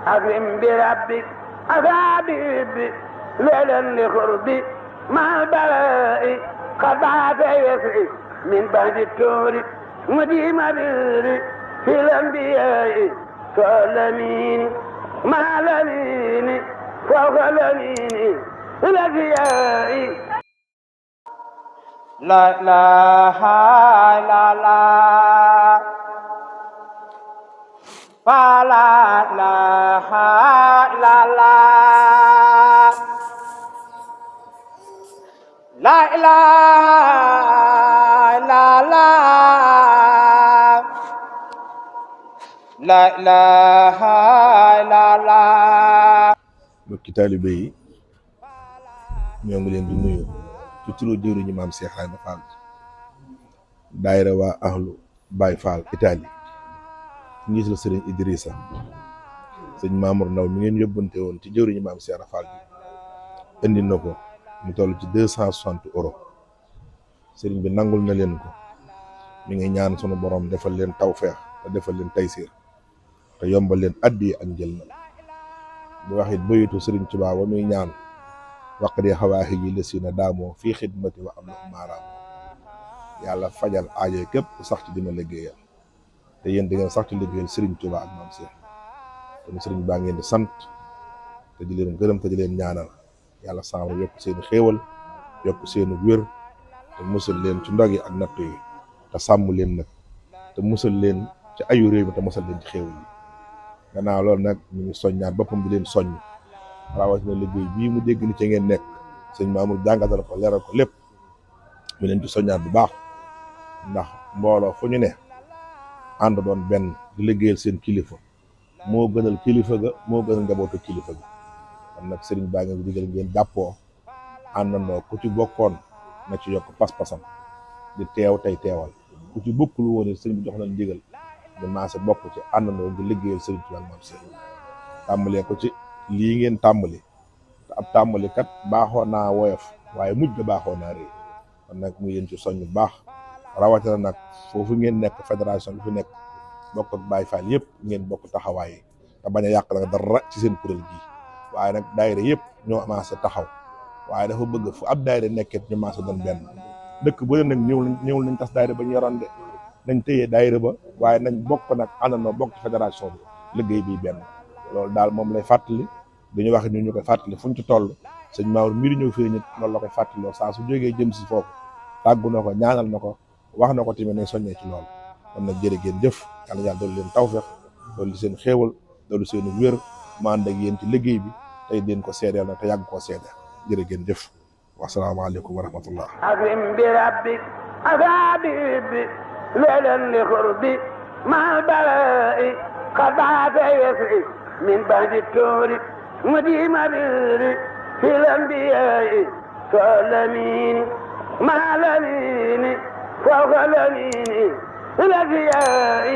أكرم بربك أصابي ليلا لقربي مع البلاء قطعت يسري من بعد التور مديم بيري في الأنبياء فالأمين مع الأمين فوق الأمين الأنبياء لا إله إلا الله فلا إله إلا الله لا إله إلا الله لا إله إلا الله. mbokki taalibe yi ñoo ngi leen di nuyu ci turu jëwriñu maam Cheikh Ibrahima Fall daayira waa ahlu Baye Fall Italie njiital sëriñ Idrissa sëñ Mamour Ndaw mi ngeen yóbbante woon ci jëwriñu maam Cheikh Ibrahima Fall bi indi na ko mu toll ci 260 euros sëriñ bi nangul na leen ko mi ngi ñaan sunu borom defal leen tawfeex te defal leen taysiir te yombal leen addi ak njël na di wax it bayitu sëriñ Tuubaa ba muy ñaan waqdi xawaaxi ji lësina daamoo fii xidmati wa am na maaraam yàlla fajal aajo képp sax ci dima liggéeyal te yéen di ngeen sax ci liggéeyal sëriñ Tuubaa ak maam Cheikh kon sëriñ baa ngeen di sant te di leen gërëm te di leen ñaanal yàlla sàmm yokk seeni xéewal yokk seeni wér te musal leen ci ndog yi ak natt yi te sàmm leen nag te musal leen ci ayu réew mi te musal leen ci xéewal yi gannaaw loolu nag ñu ngi soññaat boppam di leen soññ rawatina liggéey bii mu dégg ni ci ngeen nekk sëñ Mamour jàngatal ko leeral ko lépp mu leen ci soññaat bu baax ndax mbooloo fu ñu ne ànd doon benn di liggéeyal seen kilifa moo gënal kilifa ga moo gënal njabootu kilifa ga kon nag sëriñ baa ngi digal ngeen jàppoo àndandoo ku ci bokkoon na ci yokk pas-pasam di teew tey teewal ku ci bokkul woon it sëriñ bi jox na ndigal ñu maase bokk ci àndandoo di liggéeyal sëriñ Tuubaa ak maam Cheikh tàmbalee ko ci lii ngeen tàmbali te ab tàmbali kat baaxoo naa woyof waaye mujj ga baaxoo naa rëy kon nag mu yéen ci soñ bu baax rawatina nag foofu ngeen nekk fédération bi fi nekk bokk ak Baye Fall yëpp ngeen bokk taxawaay yi te bañ a yàq nag dara ci seen kuréel gi waaye nag daayira yëpp ñoo amancé taxaw waaye dafa bëgg fu ab daayira nekket ñu amancé doon benn dëkk bu leen nag ñëwul nañ tas daayira ba ñu yoroon de nañ téye daayira ba waaye nañ bokk nag àndandoo bokk ci fédération bi liggéey bii benn loolu daal moom lay fàttali dañu wax ñu koy fàttali fu ñu ci toll sëñ Mamour mbir ñëw fii nit loolu la koy fàttaloo saa su jógee jëm si foofu tàggu na ko ñaanal na ko wax na ko tamit nañ soññee ci loolu kon nag jërë ngeen jëf yàlla yàlla doolu leen tawfeex doolu seen xéewal doolu seen wér ma ànd ak yéen ci liggéey bi tey den ko seedeel nag te yàgg koo seede jërë ngeen jëf wasalaamaaleykum wa rahmatullah أكرم بربك أصابي ليلا لقربي مع البلاء قطعت يسري من بعد التور مديم بيري في الأنبياء فالأمين مع الأمين فوق الأمين الأنبياء